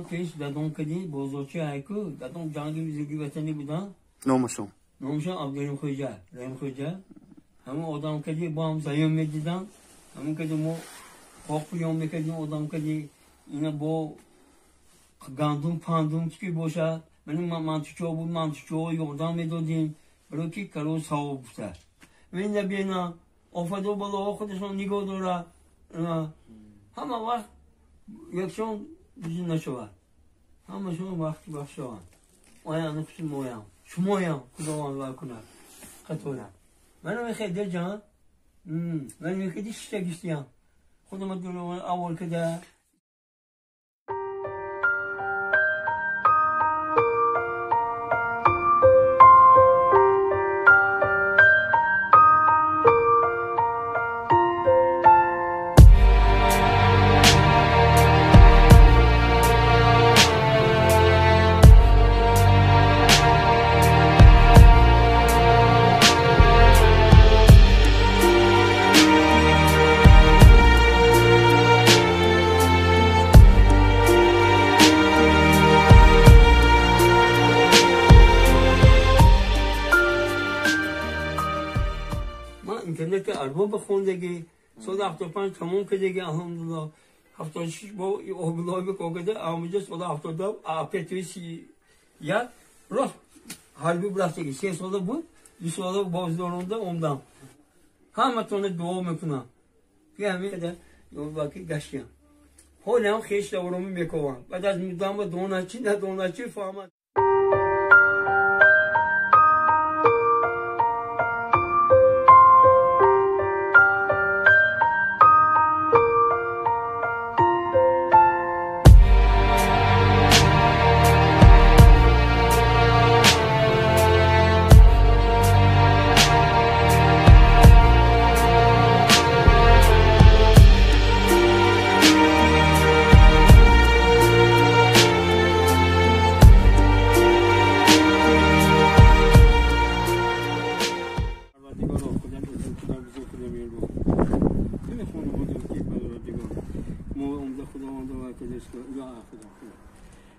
Ман пеш дадом кади бозорчи айку дадом ҷанги бузурги ватанӣ будан. Номашон? Номашон Абдурахим Хоҷа, Раҳим Хоҷа. Ҳамон одам кади бо ҳам заём медидан. Ҳамон кади мо хоқ пӯён мекардем одам кади ина бо гандум пандум чӣ ки бошад. Мани мантичо буд, мантичо ёрдам медодем. Барои ки каро савоб бута. Вина бина офаду балоҳо худашон нигоҳ дорад. Ҳама вақт якшон бузин нашавад. Ҳамашон вақти вақт шаванд. Оянд хуси моям. Шумоям Худованд вай кунад. Қатора. Мана мехе дилҷон. Ман мехе шиша гиштиям. Худама дуру аввал када. интернет арбоб хондагӣ соли 75 тамом кардагӣ алҳамдулиллоҳ 76 бо обилоби кокада амуҷа соли 77 апрели 31 рост ҳарбӣ рафтагӣ 3 сола буд 2 сола боздоронда омдам ҳаматона дуо мекунам ки ҳамин баки гаштиям ҳолиам хеш давроми мековам баъд аз муддама доначи надоначи фаҳмад.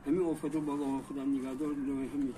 ҳамин офату балоҳо худам нигаҳдор. Ҳамин.